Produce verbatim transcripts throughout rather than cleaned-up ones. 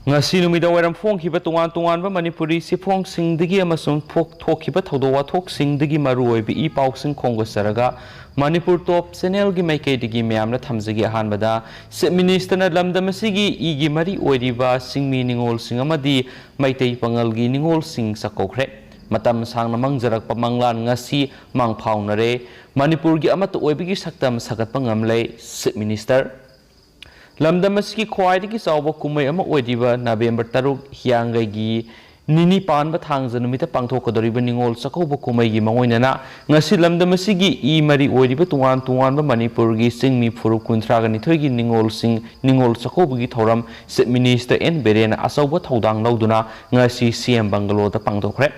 ꯉꯁꯤ ꯅꯨꯃꯤꯗꯥꯡꯋꯥꯏꯔꯝ ꯐꯣꯡꯈꯤꯕ ꯇꯣꯉꯥꯟ ꯇꯣꯉꯥꯟꯕ ꯃꯅꯤꯄꯨꯔꯤ ꯆꯦꯐꯣꯡꯁꯤꯡꯗꯒꯤ ꯑꯃꯁꯨꯡ ꯐꯣꯛ-, ꯊꯣꯛꯈꯤꯕ ꯊꯧꯗꯣꯛ ꯋꯥꯊꯣꯛꯁꯤꯡꯗꯒꯤ ꯃꯔꯨꯑꯣꯏꯕ ꯏ ꯄꯥꯎꯁꯤꯡ ꯈꯣꯝꯒꯠꯆꯔꯒ, ꯃꯅꯤꯄꯨꯔ ꯇꯣꯞ ꯆꯦꯅꯦꯜꯒꯤ ꯃꯥꯏꯀꯩꯗꯒꯤ ꯃꯌꯥꯝꯅ ꯊꯝꯖꯒꯦ꯫ ꯑꯍꯥꯟꯕꯗ, ꯆꯤꯐ ꯃꯤꯅꯤꯁꯇꯔꯅ ꯂꯝꯗꯝ ꯑꯁꯤꯒꯤ ꯏꯒꯤ ꯃꯔꯤ ꯑꯣꯏꯔꯤꯕ ꯆꯤꯡꯃꯤ ꯅꯤꯉꯣꯜꯁꯤꯡ ꯑꯃꯗꯤ ꯃꯩꯇꯩ ꯄꯥꯉꯜꯒꯤ ꯅꯤꯉꯣꯜꯁꯤꯡ ꯆꯥꯛꯀꯧꯈ꯭ꯔꯦ꯫ ꯃꯇꯝ ꯁꯥꯡꯅ ꯃꯥꯡꯖꯔꯛꯄ ꯃꯪꯂꯥꯟ ꯉꯁꯤ ꯃꯪꯐꯥꯎꯅꯔꯦ꯫ ꯃꯅꯤꯄꯨꯔꯒꯤ ꯑꯃꯠꯇ ꯑꯣꯏꯕꯒꯤ ꯁꯛꯇꯝ ꯁꯥꯒꯠꯄ ꯉꯝꯂꯦ꯫ Chief minister. ꯂꯝꯗꯝ ꯑꯁꯤꯒꯤ ꯈ꯭ꯋꯥꯏꯗꯒꯤ ꯆꯥꯎꯕ ꯀꯨꯝꯍꯩ ꯑꯃ ꯑꯣꯏꯔꯤꯕ ꯅꯕꯦꯝꯕꯔ ꯇꯔꯨꯛ, ꯍꯤꯌꯥꯡꯒꯩꯒꯤ ꯅꯤꯅꯤ ꯄꯥꯟꯕ ꯊꯥꯡꯖ ꯅꯨꯃꯤꯠꯇ ꯄꯥꯡꯊꯣꯛꯀꯗꯧꯔꯤꯕ ꯅꯤꯉꯣꯜ ꯆꯥꯛꯀꯧꯕ ꯀꯨꯝꯍꯩꯒꯤ ꯃꯥꯡꯑꯣꯏꯅꯅ, ꯉꯁꯤ ꯂꯝꯗꯝ ꯑꯁꯤꯒꯤ ꯏ ꯃꯔꯤ ꯑꯣꯏꯔꯤꯕ ꯇꯣꯉꯥꯟ ꯇꯣꯉꯥꯟꯕ ꯃꯅꯤꯄꯨꯔꯒꯤ ꯆꯤꯡꯃꯤ ꯐꯨꯔꯨꯞ ꯀꯨꯟꯊ꯭ꯔꯥꯒ ꯅꯤꯊꯣꯏꯒꯤ ꯅꯤꯉꯣꯜꯁꯤꯡ ꯅꯤꯉꯣꯜ ꯆꯥꯛꯀꯧꯕꯒꯤ ꯊꯧꯔꯝ ꯆꯤꯐ ꯃꯤꯅꯤꯁꯇꯔ ꯑꯦꯟ ꯕꯤꯔꯦꯟꯅ ꯑꯆꯧꯕ ꯊꯧꯗꯥꯡ ꯂꯧꯗꯨꯅ ꯉꯁꯤ ꯁꯤ ꯑꯦꯝ ꯕꯪꯒꯂꯣꯗ ꯄꯥꯡꯊꯣꯛꯈ꯭ꯔꯦ꯫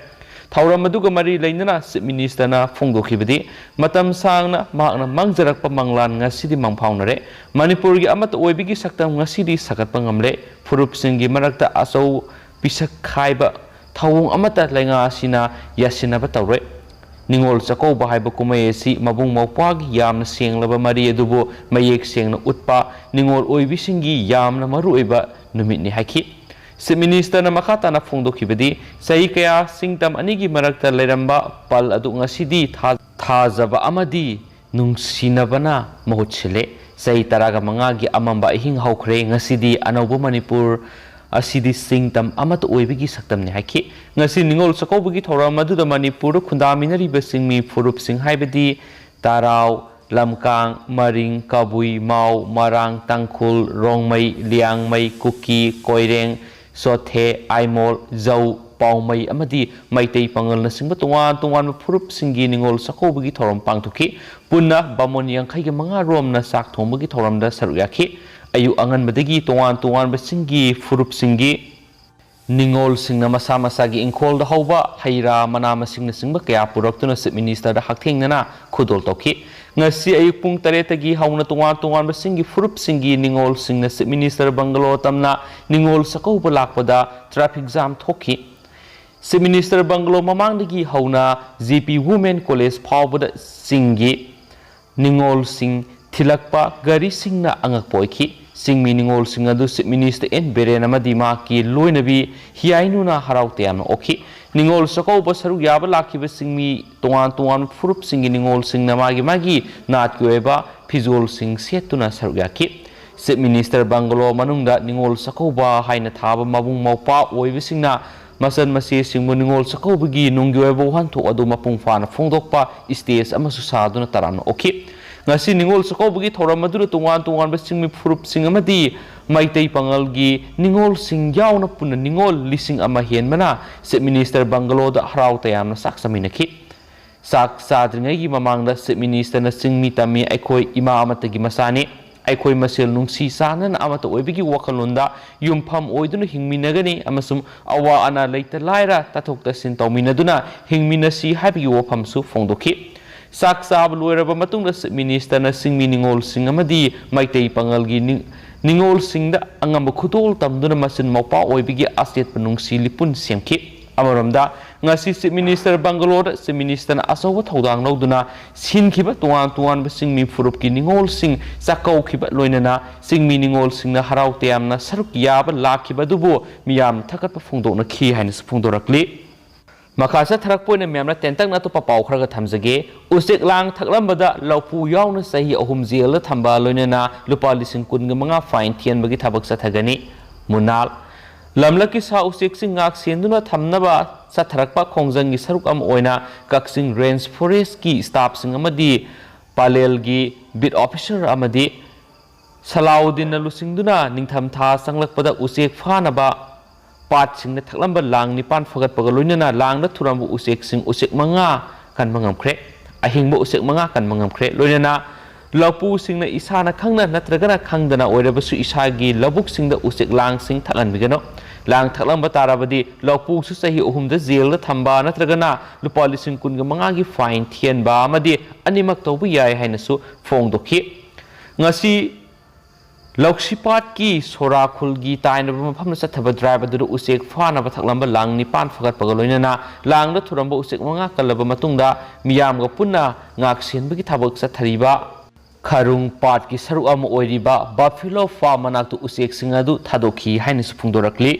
ꯊꯧꯔꯝ ꯑꯗꯨꯒ ꯃꯔꯤ ꯂꯩꯅꯅ ꯆꯤꯐ ꯃꯤꯅꯤꯁꯇꯔꯅ ꯐꯣꯡꯗꯣꯛꯈꯤꯕꯗꯤ, ꯃꯇꯝ ꯁꯥꯡꯅ ꯃꯍꯥꯛꯅ ꯃꯥꯡꯖꯔꯛꯄ ꯃꯪꯂꯥꯟ ꯉꯁꯤꯗꯤ ꯃꯪꯐꯥꯎꯅꯔꯦ꯫ ꯃꯅꯤꯄꯨꯔꯒꯤ ꯑꯃꯠꯇ ꯑꯣꯏꯕꯒꯤ ꯁꯛꯇꯝ ꯉꯁꯤꯗꯤ ꯁꯥꯒꯠꯄ ꯉꯝꯂꯦ꯫ ꯐꯨꯔꯨꯞꯁꯤꯡꯒꯤ ꯃꯔꯛꯇ ꯑꯆꯧ ꯄꯤꯁꯛ ꯈꯥꯏꯕ ꯊꯧꯑꯣꯡ ꯑꯃꯠꯇ ꯂꯩꯉꯥꯛ ꯑꯁꯤꯅ ꯌꯥꯁꯤꯟꯅꯕ ꯇꯧꯔꯣꯏ꯫ ꯅꯤꯉꯣꯜ ꯆꯥꯛꯀꯧꯕ ꯍꯥꯏꯕ ꯀꯨꯝꯍꯩ ꯑꯁꯤ ꯃꯕꯨꯡ ꯃꯧꯄ꯭ꯋꯥꯒꯤ ꯌꯥꯝꯅ ꯁꯦꯡꯂꯕ ꯃꯔꯤ ꯑꯗꯨꯕꯨ ꯃꯌꯦꯛ ꯁꯦꯡꯅ ꯎꯠꯄ, ꯅꯤꯉꯣꯜ ꯑꯣꯏꯕꯤꯁꯤꯡꯒꯤ ꯌꯥꯝꯅ ꯃꯔꯨꯑꯣꯏꯕ ꯅꯨꯃꯤꯠꯅꯤ ꯍꯥꯏꯈꯤ꯫ ꯆꯤꯐ ꯃꯤꯅꯤꯁꯇꯔꯅ ꯃꯈꯥ ꯇꯥꯅ ꯐꯣꯡꯗꯣꯛꯈꯤꯕꯗꯤ, ꯆꯍꯤ ꯀꯌꯥ ꯆꯤꯡꯇꯝ ꯑꯅꯤꯒꯤ ꯃꯔꯛꯇ ꯂꯩꯔꯝꯕ ꯄꯜ ꯑꯗꯨ ꯉꯁꯤꯗꯤ ꯊꯥ-, ꯊꯥꯖꯕ ꯑꯃꯗꯤ ꯅꯨꯡꯁꯤꯅꯕꯅ ꯃꯍꯨꯠ ꯁꯤꯜꯂꯦ꯫ ꯆꯍꯤ ꯇꯔꯥꯒ ꯃꯉꯥꯒꯤ ꯑꯃꯝꯕ ꯑꯍꯤꯡ ꯍꯧꯈ꯭ꯔꯦ꯫ ꯉꯁꯤꯗꯤ ꯑꯅꯧꯕ ꯃꯅꯤꯄꯨꯔ ꯑꯁꯤꯗꯤ ꯆꯤꯡꯇꯝ ꯑꯃꯠꯇ ꯑꯣꯏꯕꯒꯤ ꯁꯛꯇꯝꯅꯤ ꯍꯥꯏꯈꯤ꯫ ꯉꯁꯤ ꯅꯤꯉꯣꯜ ꯆꯥꯛꯀꯧꯕꯒꯤ ꯊꯧꯔꯝ ꯑꯗꯨꯗ ꯃꯅꯤꯄꯨꯔꯗ ꯈꯨꯟꯗꯥꯃꯤꯟꯅꯔꯤꯕ ꯆꯤꯡꯃꯤ ꯐꯨꯔꯨꯞꯁꯤꯡ ꯍꯥꯏꯕꯗꯤ ꯇꯔꯥꯎ, ꯂꯝꯀꯥꯡ, ꯃꯔꯤꯡ, ꯀꯕꯨꯏ, ꯃꯥꯎ, ꯃꯔꯥꯡ, ꯇꯥꯡꯈꯨꯜ, ꯔꯣꯡꯃꯩ, ꯂꯤꯌꯥꯡꯃꯩ, ꯀꯨꯀꯤ, ꯀꯣꯏꯔꯦꯡ, ꯆꯣꯊꯦ, ꯑꯥꯏꯃꯣꯜ, ꯖꯧ, ꯄꯥꯎꯃꯩ ꯑꯃꯗꯤ ꯃꯩꯇꯩ ꯄꯥꯉꯜꯅꯆꯤꯡꯕ ꯇꯣꯉꯥꯟ ꯇꯣꯉꯥꯟꯕ ꯐꯨꯔꯨꯞꯁꯤꯡꯒꯤ ꯅꯤꯉꯣꯜ ꯆꯥꯛꯀꯧꯕꯒꯤ ꯊꯧꯔꯝ ꯄꯥꯡꯊꯣꯛꯈꯤ꯫ ꯄꯨꯟꯅ ꯕꯥꯃꯣꯟ ꯌꯥꯡꯈꯩꯒ ꯃꯉꯥ ꯔꯣꯝꯅ ꯆꯥꯛ ꯊꯣꯡꯕꯒꯤ ꯊꯧꯔꯝꯗ ꯁꯔꯨꯛ ꯌꯥꯈꯤ꯫ ꯑꯌꯨꯛ ꯑꯉꯟꯕꯗꯒꯤ ꯇꯣꯉꯥꯟ ꯇꯣꯉꯥꯟꯕ ꯆꯤꯡꯒꯤ ꯐꯨꯔꯨꯞꯁꯤꯡꯒꯤ ꯅꯤꯉꯣꯜꯁꯤꯡꯅ ꯃꯁꯥ ꯃꯁꯥꯒꯤ ꯏꯪꯈꯣꯜꯗ ꯍꯧꯕ ꯍꯩ ꯔꯥ, ꯃꯅꯥ ꯃꯁꯤꯡꯅꯆꯤꯡꯕ ꯀꯌꯥ ꯄꯨꯔꯛꯇꯨꯅ ꯆꯤꯐ ꯃꯤꯅꯤꯁꯇꯔꯗ ꯍꯛꯊꯦꯡꯅꯅ ꯈꯨꯗꯣꯜ ꯇꯧꯈꯤ꯫ ꯉꯁꯤ ꯑꯌꯨꯛ ꯄꯨꯡ ꯇꯔꯦꯠꯇꯒꯤ ꯍꯧꯅ ꯇꯣꯉꯥꯟ ꯇꯣꯉꯥꯟꯕ ꯆꯤꯡꯒꯤ ꯐꯨꯔꯨꯞꯁꯤꯡꯒꯤ ꯅꯤꯉꯣꯜꯁꯤꯡꯅ ꯆꯤꯐ ꯃꯤꯅꯤꯁꯇꯔ ꯕꯪꯒꯂꯣ ꯇꯝꯅ ꯅꯤꯉꯣꯜ ꯆꯥꯛꯀꯧꯕ ꯂꯥꯛꯄꯗ ꯇ꯭ꯔꯥꯐꯤꯛ ꯖꯥꯝ ꯊꯣꯛꯈꯤ꯫ ꯆꯤꯐ ꯃꯤꯅꯤꯁꯇꯔ ꯕꯪꯒꯂꯣ ꯃꯃꯥꯡꯗꯒꯤ ꯍꯧꯅ ꯖꯦ ꯄꯤ ꯋꯨꯃꯦꯟ ꯀꯣꯂꯦꯖ ꯐꯥꯎꯕꯗ ꯆꯤꯡꯒꯤ ꯅꯤꯉꯣꯜꯁꯤꯡ ꯊꯤꯜꯂꯛꯄ ꯒꯥꯔꯤꯁꯤꯡꯅ ꯑꯉꯛꯄ ꯑꯣꯏꯈꯤ꯫ ꯆꯤꯡꯃꯤ ꯅꯤꯉꯣꯜꯁꯤꯡ ꯑꯗꯨ Chief Minister N ꯕꯤꯔꯦꯟ ꯑꯃꯗꯤ ꯃꯍꯥꯛꯀꯤ ꯂꯣꯏꯅꯕꯤ ꯍꯤꯌꯥꯏꯅꯨꯅ ꯍꯔꯥꯎ ꯇꯌꯥꯝꯅ ꯑꯣꯛꯈꯤ꯫ ꯅꯤꯉꯣꯜ ꯆꯥꯛꯀꯧꯕ ꯁꯔꯨꯛ ꯌꯥꯕ ꯂꯥꯛꯈꯤꯕ ꯆꯤꯡꯃꯤ ꯇꯣꯉꯥꯟ ꯇꯣꯉꯥꯟꯕ ꯐꯨꯔꯨꯞꯁꯤꯡꯒꯤ ꯅꯤꯉꯣꯜꯁꯤꯡꯅ ꯃꯥꯒꯤ ꯃꯥꯒꯤ ꯅꯥꯠꯀꯤ ꯑꯣꯏꯕ ꯐꯤꯖꯣꯜꯁꯤꯡ ꯁꯦꯠꯇꯨꯅ ꯁꯔꯨꯛ ꯌꯥꯈꯤ꯫ Chief Minister Bungalow ꯃꯅꯨꯡꯗ ꯅꯤꯉꯣꯜ ꯆꯥꯛꯀꯧꯕ ꯍꯥꯏꯅ ꯊꯥꯕ ꯃꯕꯨꯡ ꯃꯧꯄ꯭ꯋꯥ ꯑꯣꯏꯕꯁꯤꯡꯅ ꯃꯆꯟ ꯃꯆꯦꯁꯤꯡꯕꯨ ꯅꯤꯉꯣꯜ ꯆꯥꯛꯀꯧꯕꯒꯤ ꯅꯨꯡꯒꯤ ꯑꯣꯏꯕ ꯋꯥꯍꯟꯊꯣꯛ ꯑꯗꯨ ꯃꯄꯨꯡ ꯐꯥꯅ ꯐꯣꯡꯗꯣꯛꯄ stage ꯑꯃꯁꯨ ꯁꯥꯗꯨꯅ ꯇꯔꯥꯝꯅ ꯑꯣꯛꯈꯤ꯫ ꯉꯁꯤ ꯅꯤꯉꯣꯜ ꯆꯥꯛꯀꯧꯕꯒꯤ ꯊꯧꯔꯝ ꯑꯗꯨꯗ ꯇꯣꯉꯥꯟ ꯇꯣꯉꯥꯟꯕ ꯆꯤꯡꯃꯤ ꯐꯨꯔꯨꯞꯁꯤꯡ ꯑꯃꯗꯤ ꯃꯩꯇꯩ ꯄꯥꯉꯜꯒꯤ ꯅꯤꯉꯣꯜꯁꯤꯡ ꯌꯥꯎꯅ ꯄꯨꯟꯅ ꯅꯤꯉꯣꯜ ꯂꯤꯁꯤꯡ ꯑꯃ ꯍꯦꯟꯕꯅ Chief Minister Bungalowꯗ ꯍꯔꯥꯎ ꯇꯌꯥꯝꯅ ꯆꯥꯛ ꯆꯥꯃꯤꯟꯅꯈꯤ꯫ ꯆꯥꯛ ꯆꯥꯗ꯭ꯔꯤꯉꯩꯒꯤ ꯃꯃꯥꯡꯗ Chief Ministerꯅ ꯆꯤꯡꯃꯤ ꯇꯝꯃꯤ ꯑꯩꯈꯣꯏ ꯏꯃꯥ ꯑꯃꯠꯇꯒꯤ ꯃꯆꯥꯅꯤ꯫ ꯑꯩꯈꯣꯏ ꯃꯁꯦꯜ ꯅꯨꯡꯁꯤ ꯆꯥꯟꯅꯅ ꯑꯃꯠꯇ ꯑꯣꯏꯕꯒꯤ ꯋꯥꯈꯜꯂꯣꯟꯗ ꯌꯨꯝꯐꯝ ꯑꯣꯏꯗꯨꯅ ꯍꯤꯡꯃꯤꯟꯅꯒꯅꯤ ꯑꯃꯁꯨꯡ ꯑꯋꯥ ꯑꯅꯥ ꯂꯩꯇ ꯂꯥꯏꯔ ꯇꯥꯊꯣꯛ ꯇꯥꯁꯤꯟ ꯇꯧꯃꯤꯟꯅꯗꯨꯅ ꯍꯤꯡꯃꯤꯟꯅꯁꯤ ꯍꯥꯏꯕꯒꯤ ꯋꯥꯐꯝꯁꯨ ꯐꯣꯡꯗꯣꯛꯈꯤ꯫ ꯆꯥꯛ ꯆꯥꯕ ꯂꯣꯏꯔꯕ ꯃꯇꯨꯡꯗ Chief Ministerꯅ ꯆꯤꯡꯃꯤ ꯅꯤꯉꯣꯜꯁꯤꯡ ꯑꯃꯗꯤ ꯃꯩꯇꯩ ꯄꯥꯉꯜꯒꯤ ꯅꯤꯡ-, ꯅꯤꯉꯣꯜꯁꯤꯡꯗ ꯑꯉꯝꯕ ꯈꯨꯗꯣꯜ ꯇꯝꯗꯨꯅ ꯃꯆꯤꯟ ꯃꯧꯄ꯭ꯋꯥ ꯑꯣꯏꯕꯒꯤ ꯑꯆꯦꯠꯄ ꯅꯨꯡꯁꯤ ꯂꯤꯄꯨꯟ ꯁꯦꯝꯈꯤ꯫ ꯑꯃꯔꯣꯝꯗ, ꯉꯁꯤ Chief Minister Bungalowꯗ Chief Ministerꯅ ꯑꯆꯧꯕ ꯊꯧꯗꯥꯡ ꯂꯧꯗꯨꯅ ꯁꯤꯟꯈꯤꯕ ꯇꯣꯉꯥꯟ ꯇꯣꯉꯥꯟꯕ ꯆꯤꯡꯃꯤ ꯐꯨꯔꯨꯞꯀꯤ ꯅꯤꯉꯣꯜꯁꯤꯡ ꯆꯥꯛꯀꯧꯈꯤꯕ ꯂꯣꯏꯅꯅ ꯆꯤꯡꯃꯤ ꯅꯤꯉꯣꯜꯁꯤꯡꯅ ꯍꯔꯥꯎ ꯇꯌꯥꯝꯅ ꯁꯔꯨꯛ ꯌꯥꯕ ꯂꯥꯛꯈꯤꯕ ꯑꯗꯨꯕꯨ ꯃꯤꯌꯥꯝꯅ ꯊꯥꯒꯠꯄ ꯐꯣꯡꯗꯣꯛꯅꯈꯤ ꯍꯥꯏꯅꯁꯨ ꯐꯣꯡꯗꯣꯔꯛꯂꯤ꯫ ꯃꯈꯥ ꯆꯠꯊꯔꯛꯄ ꯑꯣꯏꯅ ꯃꯌꯥꯝꯅ ꯇꯦꯟꯇꯛꯅ ꯑꯇꯣꯞꯄ ꯄꯥꯎ ꯈꯔꯒ ꯊꯝꯖꯒꯦ꯫ ꯎꯆꯦꯛ ꯂꯥꯡ ꯊꯛꯂꯝꯕꯗ ꯂꯧꯄꯨ ꯌꯥꯎꯅ ꯆꯍꯤ ꯑꯍꯨꯝ ꯖꯦꯜꯗ ꯊꯝꯕ ꯂꯣꯏꯅꯅ ꯂꯨꯄꯥ ꯂꯤꯁꯤꯡ ꯀꯨꯟꯒ ꯃꯉꯥ fine ꯊꯤꯍꯟꯕꯒꯤ ꯊꯕꯛ ꯆꯠꯊꯒꯅꯤ꯫ ꯃꯨꯅꯥꯜ꯫ ꯂꯝꯂꯛꯀꯤ ꯁꯥ ꯎꯆꯦꯛꯁꯤꯡ ꯉꯥꯛ ꯁꯦꯟꯗꯨꯅ ꯊꯝꯅꯕ ꯆꯠꯊꯔꯛꯄ ꯈꯣꯡꯖꯪꯒꯤ ꯁꯔꯨꯛ ꯑꯃ ꯑꯣꯏꯅ ꯀꯛꯆꯤꯡ Range Forestꯀꯤ staffꯁꯤꯡ ꯑꯃꯗꯤ ꯄꯥꯂꯦꯜꯒꯤ beat officer ꯑꯃꯗꯤ ꯁꯂꯥꯎꯗꯤꯟꯅ ꯂꯨꯆꯤꯡꯗꯨꯅ ꯅꯤꯡꯊꯝꯊꯥ ꯆꯪꯂꯛꯄꯗ ꯎꯆꯦꯛ ꯐꯥꯅꯕ ꯄꯥꯠꯁꯤꯡꯗ ꯊꯛꯂꯝꯕ ꯂꯥꯡ ꯅꯤꯄꯥꯟ ꯐꯒꯠꯄꯒ ꯂꯣꯏꯅꯅ ꯂꯥꯡꯗ ꯊꯨꯔꯝꯕ ꯎꯆꯦꯛꯁꯤꯡ ꯎꯆꯦꯛ ꯃꯉꯥ ꯀꯟꯕ ꯉꯝꯈ꯭ꯔꯦ꯫ ꯑꯍꯤꯡꯕ ꯎꯆꯦꯛ ꯃꯉꯥ ꯀꯟꯕ ꯉꯝꯈ꯭ꯔꯦ꯫ ꯂꯣꯏꯅꯅ ꯂꯧꯄꯨꯁꯤꯡꯅ ꯏꯁꯥꯅ ꯈꯪꯅ ꯅꯠꯇ꯭ꯔꯒꯅ ꯈꯪꯗꯅ ꯑꯣꯏꯔꯕꯁꯨ ꯏꯁꯥꯒꯤ ꯂꯧꯕꯨꯛꯁꯤꯡꯗ ꯎꯆꯦꯛ ꯂꯥꯡꯁꯤꯡ ꯊꯛꯍꯟꯕꯤꯒꯅꯨ꯫ ꯂꯥꯡ ꯊꯛꯂꯝꯕ ꯇꯥꯔꯕꯗꯤ ꯂꯧꯄꯨꯁꯨ ꯆꯍꯤ ꯑꯍꯨꯝꯗ ꯖꯦꯜꯗ ꯊꯝꯕ ꯅꯠꯇ꯭ꯔꯒꯅ ꯂꯨꯄꯥ ꯂꯤꯁꯤꯡ ꯀꯨꯟꯒ ꯃꯉꯥꯒꯤ fine ꯊꯤꯍꯟꯕ ꯑꯃꯗꯤ ꯑꯅꯤꯃꯛ ꯇꯧꯕ ꯌꯥꯏ ꯍꯥꯏꯅꯁꯨ ꯐꯣꯡꯗꯣꯛꯈꯤ꯫ ꯉꯁꯤ ꯂꯧꯁꯤꯄꯥꯠꯀꯤ ꯁꯣꯔꯥ ꯈꯨꯜꯒꯤ ꯇꯥꯏꯅꯕ ꯃꯐꯝꯗ ꯆꯠꯊꯕ drive ꯑꯗꯨꯗ ꯎꯆꯦꯛ ꯐꯥꯅꯕ ꯊꯛꯂꯝꯕ ꯂꯥꯡ ꯅꯤꯄꯥꯟ ꯐꯒꯠꯄꯒ ꯂꯣꯏꯅꯅ ꯂꯥꯡꯗ ꯊꯨꯔꯝꯕ ꯎꯆꯦꯛ ꯃꯉꯥ ꯀꯜꯂꯕ ꯃꯇꯨꯡꯗ ꯃꯤꯌꯥꯝꯒ ꯄꯨꯟꯅ ꯉꯥꯛ ꯁꯦꯟꯕꯒꯤ ꯊꯕꯛ ꯆꯠꯊꯔꯤꯕ ꯈꯥꯔꯨꯡ ꯄꯥꯠꯀꯤ ꯁꯔꯨꯛ ꯑꯃ ꯑꯣꯏꯔꯤꯕ ꯕꯐꯦꯂꯣ ꯐꯥꯔꯝ ꯃꯅꯥꯛꯇ ꯎꯆꯦꯛꯁꯤꯡ ꯑꯗꯨ ꯊꯥꯗꯣꯛꯈꯤ ꯍꯥꯏꯅꯁꯨ ꯐꯣꯡꯗꯣꯔꯛꯂꯤ꯫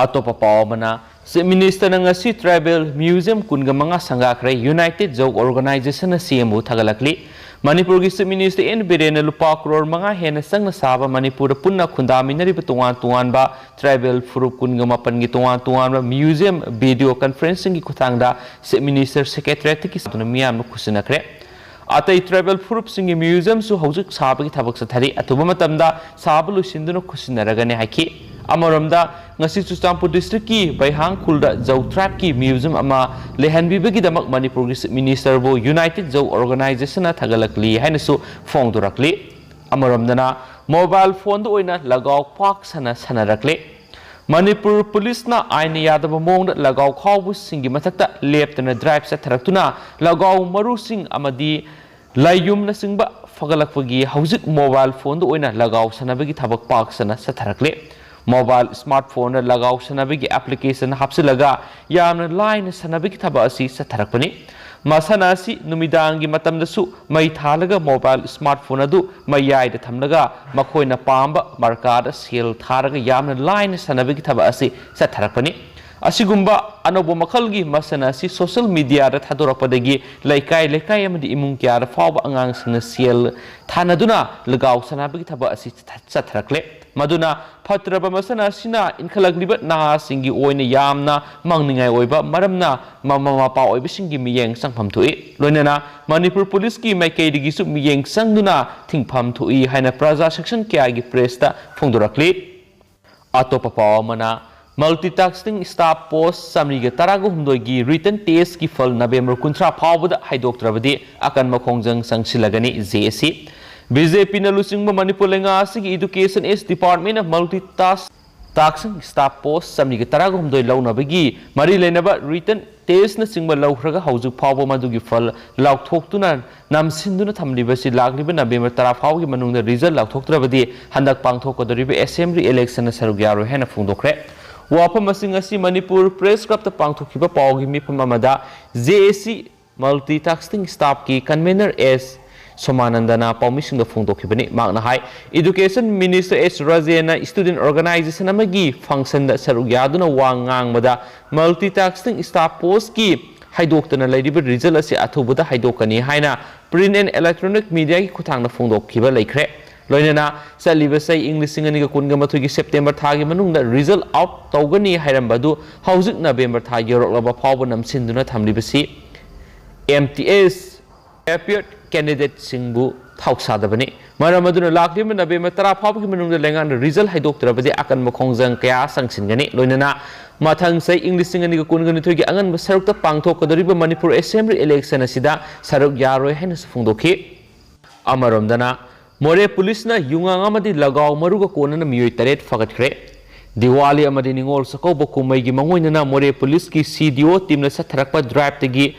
ꯑꯇꯣꯞꯄ ꯄꯥꯎ ꯑꯃꯅ, Chief Minister ꯅ ꯉꯁꯤ Tribal Museum ꯀꯨꯟꯒ ꯃꯉꯥ ꯁꯪꯒꯥꯈ꯭ꯔꯦ, United Zou Organization ꯅ ꯁꯦꯝꯕꯨ ꯊꯥꯒꯠꯂꯛꯂꯤ꯫ ꯃꯅꯤꯄꯨꯔꯒꯤ Chief Minister ꯑꯦꯟ ꯕꯤꯔꯦꯟꯅ ꯂꯨꯄꯥ ꯀ꯭ꯔꯣꯔ ꯃꯉꯥ ꯍꯦꯟꯅ ꯆꯪꯅ ꯁꯥꯕ ꯃꯅꯤꯄꯨꯔꯗ ꯄꯨꯟꯅ ꯈꯨꯟꯗꯥꯃꯤꯟꯅꯔꯤꯕ ꯇꯣꯉꯥꯟ ꯇꯣꯉꯥꯟꯕ tribal ꯐꯨꯔꯨꯞ ꯀꯨꯟꯒ ꯃꯥꯄꯟꯒꯤ ꯇꯣꯉꯥꯟ ꯇꯣꯉꯥꯟꯕ museum video conferencing ꯒꯤ ꯈꯨꯠꯊꯥꯡꯗ Chief Minister Secretariat ꯇꯒꯤ ꯁꯥꯗꯨꯅ ꯃꯤꯌꯥꯝꯅ ꯈꯨꯠꯁꯤꯟꯅꯈ꯭ꯔꯦ꯫ ꯑꯇꯩ tribal ꯐꯨꯔꯨꯞꯁꯤꯡꯒꯤ museum ꯁꯨ ꯍꯧꯖꯤꯛ ꯁꯥꯕꯒꯤ ꯊꯕꯛ ꯆꯠꯊꯔꯤ, ꯑꯊꯨꯕ ꯃꯇꯝꯗ ꯁꯥꯕ ꯂꯣꯏꯁꯤꯟꯗꯨꯅ ꯈꯨꯠꯁꯤꯟꯅꯔꯒꯅꯤ ꯍꯥꯏꯈꯤ꯫ ꯑꯃꯔꯣꯝꯗ, ꯉꯁꯤ ꯆꯨꯔꯆꯥꯟꯄꯨꯔ district ꯀꯤ ꯕꯩꯍꯥꯡ ꯈꯨꯜꯗ Zou tribe ꯀꯤ museum ꯑꯃ ꯂꯩꯍꯟꯕꯤꯕꯒꯤꯗꯃꯛ ꯃꯅꯤꯄꯨꯔꯒꯤ Chief Minister ꯕꯨ United Zou Organization ꯅ ꯊꯥꯒꯠꯂꯛꯂꯤ ꯍꯥꯏꯅꯁꯨ ꯐꯣꯡꯗꯣꯔꯛꯂꯤ꯫ ꯑꯃꯔꯣꯝꯗꯅ, mobile phone ꯗ ꯑꯣꯏꯅ ꯂꯒꯥꯎ ꯄꯥꯛ ꯁꯟꯅ ꯁꯥꯟꯅꯔꯛꯂꯦ꯫ ꯃꯅꯤꯄꯨꯔ ꯄꯨꯂꯤꯁꯅ ꯑꯥꯏꯟꯅ ꯌꯥꯗꯕ ꯃꯑꯣꯡꯗ ꯂꯒꯥꯎ ꯈꯥꯎꯕꯁꯤꯡꯒꯤ ꯃꯊꯛꯇ ꯂꯦꯞꯇꯅ drive ꯆꯠꯊꯔꯛꯇꯨꯅ ꯂꯒꯥꯎ ꯃꯔꯨꯁꯤꯡ ꯑꯃꯗꯤ ꯂꯥꯏꯌꯨꯝꯅꯆꯤꯡꯕ ꯐꯒꯠꯂꯛꯄꯒꯤ ꯍꯧꯖꯤꯛ mobile phone ꯗ ꯑꯣꯏꯅ ꯂꯒꯥꯎ ꯁꯥꯟꯅꯕꯒꯤ ꯊꯕꯛ ꯄꯥꯛ ꯁꯟꯅ ꯆꯠꯊꯔꯛꯂꯦ꯫ Mobile smartphone ꯗ ꯂꯒꯥꯎ ꯁꯥꯟꯅꯕꯒꯤ application ꯍꯥꯞꯆꯤꯜꯂꯒ ꯌꯥꯝꯅ ꯂꯥꯏꯅ ꯁꯥꯟꯅꯕꯒꯤ ꯊꯕꯛ ꯑꯁꯤ ꯆꯠꯊꯔꯛꯄꯅꯤ꯫ ꯃꯁꯥꯟꯅ ꯑꯁꯤ ꯅꯨꯃꯤꯗꯥꯡꯒꯤ ꯃꯇꯝꯗꯁꯨ ꯃꯩ ꯊꯥꯜꯂꯒ mobile smartphone ꯑꯗꯨ ꯃꯌꯥꯏꯗ ꯊꯝꯂꯒ ꯃꯈꯣꯏꯅ ꯄꯥꯝꯕ ꯃꯥꯔꯀꯥꯗ ꯁꯦꯜ ꯊꯥꯔꯒ ꯌꯥꯝꯅ ꯂꯥꯏꯅ ꯁꯥꯟꯅꯕꯒꯤ ꯊꯕꯛ ꯑꯁꯤ ꯆꯠꯊꯔꯛꯄꯅꯤ꯫ ꯑꯁꯤꯒꯨꯝꯕ ꯑꯅꯧꯕ ꯃꯈꯜꯒꯤ ꯃꯁꯥꯟꯅ ꯑꯁꯤ social media ꯗ ꯊꯥꯗꯣꯔꯛꯄꯗꯒꯤ ꯂꯩꯀꯥꯏ ꯂꯩꯀꯥꯏ ꯑꯃꯗꯤ ꯏꯃꯨꯡ ꯀꯌꯥꯗ ꯐꯥꯎꯕ ꯑꯉꯥꯡꯁꯤꯡꯅ ꯁꯦꯜ ꯊꯥꯅꯗꯨꯅ ꯂꯒꯥꯎ ꯁꯥꯟꯅꯕꯒꯤ ꯊꯕꯛ ꯑꯁꯤ ꯆꯠꯊꯔꯛꯂꯦ꯫ ꯃꯗꯨꯅ ꯐꯠꯇ꯭ꯔꯕ ꯃꯁꯥꯟꯅ ꯑꯁꯤꯅ ꯏꯟꯈꯠꯂꯛꯂꯤꯕ ꯅꯍꯥꯁꯤꯡꯒꯤ ꯑꯣꯏꯅ ꯌꯥꯝꯅ ꯃꯥꯡꯅꯤꯡꯉꯥꯏ ꯑꯣꯏꯕ, ꯃꯔꯝꯅ ꯃꯃꯥ ꯃꯄꯥ ꯑꯣꯏꯕꯁꯤꯡꯒꯤ ꯃꯤꯠꯌꯦꯡ ꯆꯪꯐꯝ ꯊꯣꯛꯏ꯫ ꯂꯣꯏꯅꯅ ꯃꯅꯤꯄꯨꯔ ꯄꯨꯂꯤꯁꯀꯤ ꯃꯥꯏꯀꯩꯗꯒꯤꯁꯨ ꯃꯤꯠꯌꯦꯡ ꯆꯪꯗꯨꯅ ꯊꯤꯡꯐꯝ ꯊꯣꯛꯏ ꯍꯥꯏꯅ ꯄ꯭ꯔꯖꯥ section ꯀꯌꯥꯒꯤ press ꯇ ꯐꯣꯡꯗꯣꯔꯛꯂꯤ꯫ ꯑꯇꯣꯞꯄ ꯄꯥꯎ ꯑꯃꯅ, multitasking staff post ꯆꯥꯃꯔꯤꯒ ꯇꯔꯥꯒ ꯍꯨꯝꯗꯣꯏꯒꯤ written test ꯀꯤ ꯐꯜ November ꯀꯨꯟꯊ꯭ꯔꯥ ꯐꯥꯎꯕꯗ ꯍꯥꯏꯗꯣꯛꯇ꯭ꯔꯕꯗꯤ ꯑꯀꯟꯕ ꯈꯣꯡꯖꯪ ꯆꯪꯁꯤꯜꯂꯒꯅꯤ, JAC꯫ BJP ꯅ ꯂꯨꯆꯤꯡꯕ ꯃꯅꯤꯄꯨꯔ ꯂꯩꯉꯥꯛ ꯑꯁꯤꯒꯤ Education S Department ꯅ multitasking staff post ꯆꯥꯃꯔꯤꯒ ꯇꯔꯥꯒ ꯍꯨꯝꯗꯣꯏ ꯂꯧꯅꯕꯒꯤ ꯃꯔꯤ ꯂꯩꯅꯕ written test ꯅꯆꯤꯡꯕ ꯂꯧꯈ꯭ꯔꯒ ꯍꯧꯖꯤꯛ ꯐꯥꯎꯕ ꯃꯗꯨꯒꯤ ꯐꯜ ꯂꯥꯎꯊꯣꯛꯇꯨꯅ ꯅꯝꯁꯤꯟꯗꯨꯅ ꯊꯝꯂꯤꯕꯁꯤ ꯂꯥꯛꯂꯤꯕ November ꯇꯔꯥ ꯐꯥꯎꯒꯤ ꯃꯅꯨꯡꯗ result ꯂꯥꯎꯊꯣꯛꯇ꯭ꯔꯕꯗꯤ ꯍꯟꯗꯛ ꯄꯥꯡꯊꯣꯛꯀꯗꯧꯔꯤꯕ assembly election ꯗ ꯁꯔꯨꯛ ꯌꯥꯔꯣꯏ ꯍꯥꯏꯅ ꯐꯣꯡꯗꯣꯛꯈ꯭ꯔꯦ꯫ ꯋꯥꯐꯝ ꯑꯁꯤꯡ ꯑꯁꯤ ꯃꯅꯤꯄꯨꯔ Press Club ꯇ ꯄꯥꯡꯊꯣꯛꯈꯤꯕ ꯄꯥꯎꯒꯤ ꯃꯤꯐꯝ ꯑꯃꯗ JAC multitasking staff ꯀꯤ convener S ꯁꯣꯃꯥꯅꯟꯗꯅ ꯄꯥꯎꯃꯤꯁꯤꯡꯗ ꯐꯣꯡꯗꯣꯛꯈꯤꯕꯅꯤ꯫ ꯃꯍꯥꯛꯅ ꯍꯥꯏ, Education Minister S ꯔꯥꯖꯦꯟꯅ student organization ꯑꯃꯒꯤ functionꯗ ꯁꯔꯨꯛ ꯌꯥꯗꯨꯅ ꯋꯥ ꯉꯥꯡꯕꯗ multitasking staff postꯀꯤ ꯍꯥꯏꯗꯣꯛꯇꯅ ꯂꯩꯔꯤꯕ result ꯑꯁꯤ ꯑꯊꯨꯕꯗ ꯍꯥꯏꯗꯣꯛꯀꯅꯤ ꯍꯥꯏꯅ print and electronic mediaꯒꯤ ꯈꯨꯠꯊꯥꯡꯗ ꯐꯣꯡꯗꯣꯛꯈꯤꯕ ꯂꯩꯈ꯭ꯔꯦ꯫ ꯂꯣꯏꯅꯅ ꯆꯠꯂꯤꯕ ꯆꯍꯤ ꯏꯪ ꯂꯤꯁꯤꯡ ꯑꯅꯤꯒ ꯀꯨꯟꯒ ꯃꯥꯊꯣꯏꯒꯤ September ꯊꯥꯒꯤ ꯃꯅꯨꯡꯗ result out ꯇꯧꯒꯅꯤ ꯍꯥꯏꯔꯝꯕ ꯑꯗꯨ ꯍꯧꯖꯤꯛ November ꯊꯥ ꯌꯧꯔꯛꯂꯕ ꯐꯥꯎꯕ ꯅꯝꯁꯤꯟꯗꯨꯅ ꯊꯝꯂꯤꯕꯁꯤ M T S appeared candidateꯁꯤꯡꯕꯨ ꯊꯧꯁꯥꯗꯕꯅꯤ꯫ ꯃꯔꯝ ꯑꯗꯨꯅ ꯂꯥꯛꯂꯤꯕ November ꯇꯔꯥ ꯐꯥꯎꯕꯒꯤ ꯃꯅꯨꯡꯗ ꯂꯩꯉꯥꯛꯅ result ꯍꯥꯏꯗꯣꯛꯇ꯭ꯔꯕꯗꯤ ꯑꯀꯟꯕ ꯈꯣꯡꯖꯪ ꯀꯌꯥ ꯆꯪꯁꯤꯟꯒꯅꯤ꯫ ꯂꯣꯏꯅꯅ ꯃꯊꯪ ꯆꯍꯤ ꯏꯪ ꯂꯤꯁꯤꯡ ꯑꯅꯤꯒ ꯀꯨꯟꯒ ꯅꯤꯊꯣꯏꯒꯤ ꯑꯉꯟꯕ ꯁꯔꯨꯛꯇ ꯄꯥꯡꯊꯣꯛꯀꯗꯧꯔꯤꯕ ꯃꯅꯤꯄꯨꯔ Assembly election ꯑꯁꯤꯗ ꯁꯔꯨꯛ ꯌꯥꯔꯣꯏ ꯍꯥꯏꯅꯁꯨ ꯐꯣꯡꯗꯣꯛꯈꯤ꯫ ꯑꯃꯔꯣꯝꯗꯅ, ꯃꯣꯔꯦ ꯄꯨꯂꯤꯁꯅ ꯌꯨꯉꯥꯡ ꯑꯃꯗꯤ ꯂꯒꯥꯎ ꯃꯔꯨꯒ ꯀꯣꯟꯅꯅ ꯃꯤꯑꯣꯏ ꯇꯔꯦꯠ ꯐꯒꯠꯈ꯭ꯔꯦ꯫ ꯗꯤꯋꯥꯂꯤ ꯑꯃꯗꯤ ꯅꯤꯉꯣꯜ ꯆꯥꯛꯀꯧꯕ ꯀꯨꯝꯍꯩꯒꯤ ꯃꯥꯡꯑꯣꯏꯅꯅ ꯃꯣꯔꯦ ꯄꯨꯂꯤꯁꯀꯤ C D O teamꯅ ꯆꯠꯊꯔꯛꯄ driveꯇꯒꯤ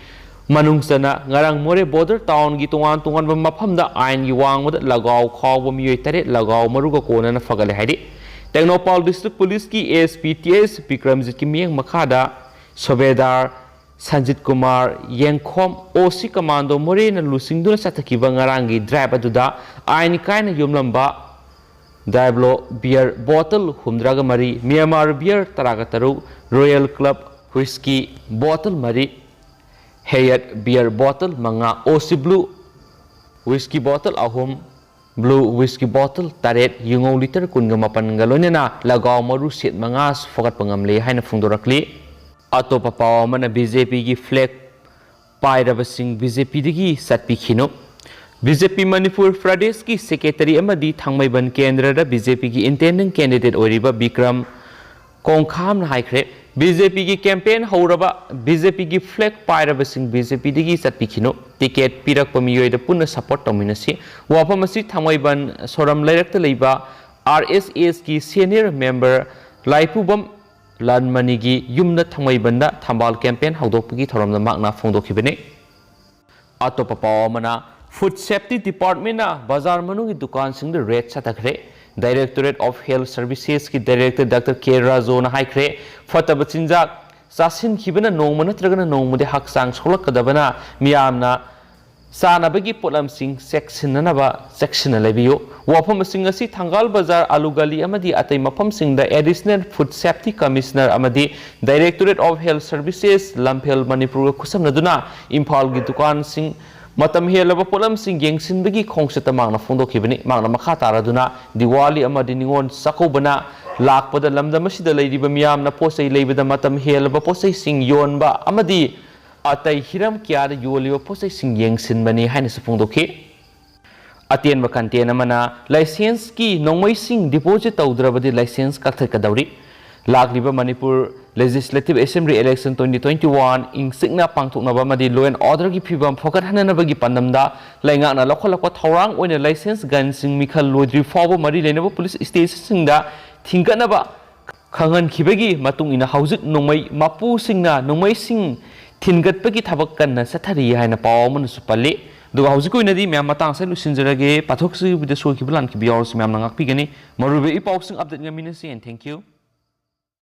ꯃꯅꯨꯡ ꯆꯟꯅ ꯉꯔꯥꯡ ꯃꯣꯔꯦ border townꯒꯤ ꯇꯣꯉꯥꯟ ꯇꯣꯉꯥꯟꯕ ꯃꯐꯝꯗ ꯑꯥꯏꯟꯒꯤ ꯋꯥꯡꯃꯗ ꯂꯒꯥꯎ ꯈꯥꯎꯕ ꯃꯤꯑꯣꯏ ꯇꯔꯦꯠ ꯂꯒꯥꯎ ꯃꯔꯨꯒ ꯀꯣꯟꯅꯅ ꯐꯒꯠꯂꯦ ꯍꯥꯏꯔꯤ꯫ Tengnoupal District Policeꯀꯤ ASP T S ꯕꯤꯀ꯭ꯔꯝꯖꯤꯠꯀꯤ ꯃꯤꯠꯌꯦꯡ ꯃꯈꯥꯗ ꯁꯨꯕꯦꯗꯥꯔ ꯁꯟꯖꯤꯠ ꯀꯨꯃꯥꯔ ꯌꯦꯡꯈꯣꯝ, OC commando ꯃꯣꯔꯦꯅ ꯂꯨꯆꯤꯡꯗꯨꯅ ꯆꯠꯊꯈꯤꯕ ꯉꯔꯥꯡꯒꯤ drive ꯑꯗꯨꯗ ꯑꯥꯏꯟ ꯀꯥꯏꯅ ꯌꯣꯝꯂꯝꯕ Diablo beer bottle ꯍꯨꯝꯗ꯭ꯔꯥꯒ ꯃꯔꯤ, Myanmar beer ꯇꯔꯥꯒ ꯇꯔꯨꯛ, Royal Club whisky bottle ꯃꯔꯤ, Hayat beer bottle ꯃꯉꯥ, OC Blue whisky bottle ꯑꯍꯨꯝ, Blue whisky bottle ꯇꯔꯦꯠ, ꯌꯨꯉꯧ litre ꯀꯨꯟꯒ ꯃꯥꯄꯟꯒ ꯂꯣꯏꯅꯅ ꯂꯒꯥꯎ ꯃꯔꯨ set ꯃꯉꯥꯁꯨ ꯐꯒꯠꯄ ꯉꯝꯂꯦ ꯍꯥꯏꯅ ꯐꯣꯡꯗꯣꯔꯛꯂꯤ꯫ ꯑꯇꯣꯞꯄ ꯄꯥꯎ ꯑꯃꯅ BJPꯒꯤ flag ꯄꯥꯏꯔꯕꯁꯤꯡ BJPꯗꯒꯤ ꯆꯠꯄꯤꯈꯤꯅꯨ꯫ BJP ꯃꯅꯤꯄꯨꯔ ꯄ꯭ꯔꯗꯦꯁꯀꯤ secretary ꯑꯃꯗꯤ ꯊꯥꯡꯃꯩꯕꯟ ꯀꯦꯟꯗ꯭ꯔꯗ BJPꯒꯤ intending candidate ꯑꯣꯏꯔꯤꯕ ꯕꯤꯀ꯭ꯔꯝ ꯀꯣꯡꯈꯥꯝꯅ ꯍꯥꯏꯈ꯭ꯔꯦ, BJPꯒꯤ campaign ꯍꯧꯔꯕ, BJPꯒꯤ flag ꯄꯥꯏꯔꯕꯁꯤꯡ BJPꯗꯒꯤ ꯆꯠꯄꯤꯈꯤꯅꯨ꯫ Ticket ꯄꯤꯔꯛꯄ ꯃꯤꯑꯣꯏꯗ ꯄꯨꯟꯅ support ꯇꯧꯃꯤꯟꯅꯁꯤ꯫ ꯋꯥꯐꯝ ꯑꯁꯤ ꯊꯥꯡꯃꯩꯕꯟ ꯁꯣꯔꯝ ꯂꯩꯔꯛꯇ ꯂꯩꯕ RSSꯀꯤ senior member ꯂꯥꯏꯄꯨꯕꯝ ꯂꯥꯟꯃꯅꯤꯒꯤ ꯌꯨꯝꯗ ꯊꯥꯡꯃꯩꯕꯟꯗ ꯊꯝꯕꯥꯜ campaign ꯍꯧꯗꯣꯛꯄꯒꯤ ꯊꯧꯔꯝꯗ ꯃꯍꯥꯛꯅ ꯐꯣꯡꯗꯣꯛꯈꯤꯕꯅꯤ꯫ ꯑꯇꯣꯞꯄ ꯄꯥꯎ ꯑꯃꯅ, Food Safety Departmentꯅ ꯕꯖꯥꯔ ꯃꯅꯨꯡꯒꯤ ꯗꯨꯀꯥꯟꯁꯤꯡꯗ raid ꯆꯠꯊꯈ꯭ꯔꯦ꯫ Directorate of Health Servicesꯀꯤ director Doctor K ꯔꯥꯖꯣꯅ ꯍꯥꯏꯈ꯭ꯔꯦ, ꯐꯠꯇꯕ ꯆꯤꯟꯖꯥꯛ ꯆꯥꯁꯤꯟꯈꯤꯕꯅ ꯅꯣꯡꯃ ꯅꯠꯇ꯭ꯔꯒꯅ ꯅꯣꯡꯃꯗꯤ ꯍꯛꯆꯥꯡ ꯁꯣꯛꯂꯛꯀꯗꯕꯅ ꯃꯤꯌꯥꯝꯅ ꯆꯥꯅꯕꯒꯤ ꯄꯣꯠꯂꯝꯁꯤꯡ ꯆꯦꯛꯁꯤꯟꯅꯅꯕ ꯆꯦꯛꯁꯤꯟꯅ ꯂꯩꯕꯤꯌꯨ꯫ ꯋꯥꯐꯝꯁꯤꯡ ꯑꯁꯤ ꯊꯪꯒꯥꯜ ꯕꯖꯥꯔ, ꯑꯥꯂꯨ ꯒꯂꯤ ꯑꯃꯗꯤ ꯑꯇꯩ ꯃꯐꯝꯁꯤꯡꯗ Additional Food Safety Commissioner ꯑꯃꯗꯤ Directorate of Health Services, ꯂꯝꯐꯦꯜ ꯃꯅꯤꯄꯨꯔꯒ ꯈꯨꯠꯁꯝꯅꯗꯨꯅ ꯏꯝꯐꯥꯜꯒꯤ ꯗꯨꯀꯥꯟꯁꯤꯡ ꯃꯇꯝ ꯍꯦꯜꯂꯕ ꯄꯣꯠꯂꯝꯁꯤꯡ ꯌꯦꯡꯁꯤꯟꯕꯒꯤ ꯈꯣꯡꯆꯠꯇ ꯃꯍꯥꯛꯅ ꯐꯣꯡꯗꯣꯛꯈꯤꯕꯅꯤ꯫ ꯃꯍꯥꯛꯅ ꯃꯈꯥ ꯇꯥꯔꯗꯨꯅ ꯗꯤꯋꯥꯂꯤ ꯑꯃꯗꯤ ꯅꯤꯉꯣꯜ ꯆꯥꯛꯀꯧꯕꯅ ꯂꯥꯛꯄꯗ ꯂꯝꯗꯝ ꯑꯁꯤꯗ ꯂꯩꯔꯤꯕ ꯃꯤꯌꯥꯝꯅ ꯄꯣꯠ ꯆꯩ ꯂꯩꯕꯗ ꯃꯇꯝ ꯍꯦꯜꯂꯕ ꯄꯣꯠ ꯆꯩꯁꯤꯡ ꯌꯣꯟꯕ ꯑꯃꯗꯤ ꯑꯇꯩ ꯍꯤꯔꯝ ꯀꯌꯥꯗ ꯌꯣꯜꯂꯤꯕ ꯄꯣꯠ ꯆꯩꯁꯤꯡ ꯌꯦꯡꯁꯤꯟꯕꯅꯤ ꯍꯥꯏꯅꯁꯨ ꯐꯣꯡꯗꯣꯛꯈꯤ꯫ ꯑꯇꯦꯟꯕ content ꯑꯃꯅ, ꯂꯥꯏꯁꯦꯟꯁꯀꯤ ꯅꯣꯡꯃꯩꯁꯤꯡ deposit ꯇꯧꯗ꯭ꯔꯕꯗꯤ ꯂꯥꯏꯁꯦꯟꯁ ꯀꯛꯊꯠꯀꯗꯧꯔꯤ꯫ ꯂꯥꯛꯂꯤꯕ Manipur Legislative Assembly election twenty twenty-one ꯏꯪ ꯆꯤꯛꯅ ꯄꯥꯡꯊꯣꯛꯅꯕ ꯑꯃꯗꯤ law and orderꯒꯤ ꯐꯤꯕꯝ ꯐꯒꯠꯍꯟꯅꯕꯒꯤ ꯄꯥꯟꯗꯝꯗ ꯂꯩꯉꯥꯛꯅ ꯂꯧꯈꯠꯂꯛꯄ ꯊꯧꯔꯥꯡ ꯑꯣꯏꯅ ꯂꯥꯏꯁꯦꯟꯁ gunꯁꯤꯡ ꯃꯤꯈꯜ ꯂꯣꯏꯗ꯭ꯔꯤ ꯐꯥꯎꯕ ꯃꯔꯤ ꯂꯩꯅꯕ police stationꯁꯤꯡꯗ ꯊꯤꯡꯒꯠꯅꯕ ꯈꯪꯍꯟꯈꯤꯕꯒꯤ ꯃꯇꯨꯡ ꯏꯟꯅ ꯍꯧꯖꯤꯛ ꯅꯣꯡꯃꯩ ꯃꯄꯨꯁꯤꯡꯅ ꯅꯣꯡꯃꯩꯁꯤꯡ ꯊꯤꯟꯒꯠꯄꯒꯤ ꯊꯕꯛ ꯀꯟꯅ ꯆꯠꯊꯔꯤ ꯍꯥꯏꯅ ꯄꯥꯎ ꯑꯃꯅꯁꯨ ꯄꯜꯂꯤ꯫ ꯑꯗꯨꯒ ꯍꯧꯖꯤꯛꯀꯤ ꯑꯣꯏꯅꯗꯤ ꯃꯌꯥꯝ ꯃꯇꯥꯡ ꯑꯁꯤꯗ ꯂꯣꯏꯁꯤꯟꯖꯔꯒꯦ꯫ ꯄꯥꯊꯣꯛꯆꯈꯤꯕꯗ ꯁꯣꯏꯈꯤꯕ ꯂꯥꯟꯈꯤꯕ ꯌꯥꯎꯔꯁꯨ ꯃꯌꯥꯝꯅ ꯉꯥꯛꯄꯤꯒꯅꯤ꯫ ꯃꯔꯨꯑꯣꯏꯕ ꯏ ꯄꯥꯎꯁꯤꯡ update ꯉꯝꯃꯤꯟꯅꯁꯤ, and thank you꯫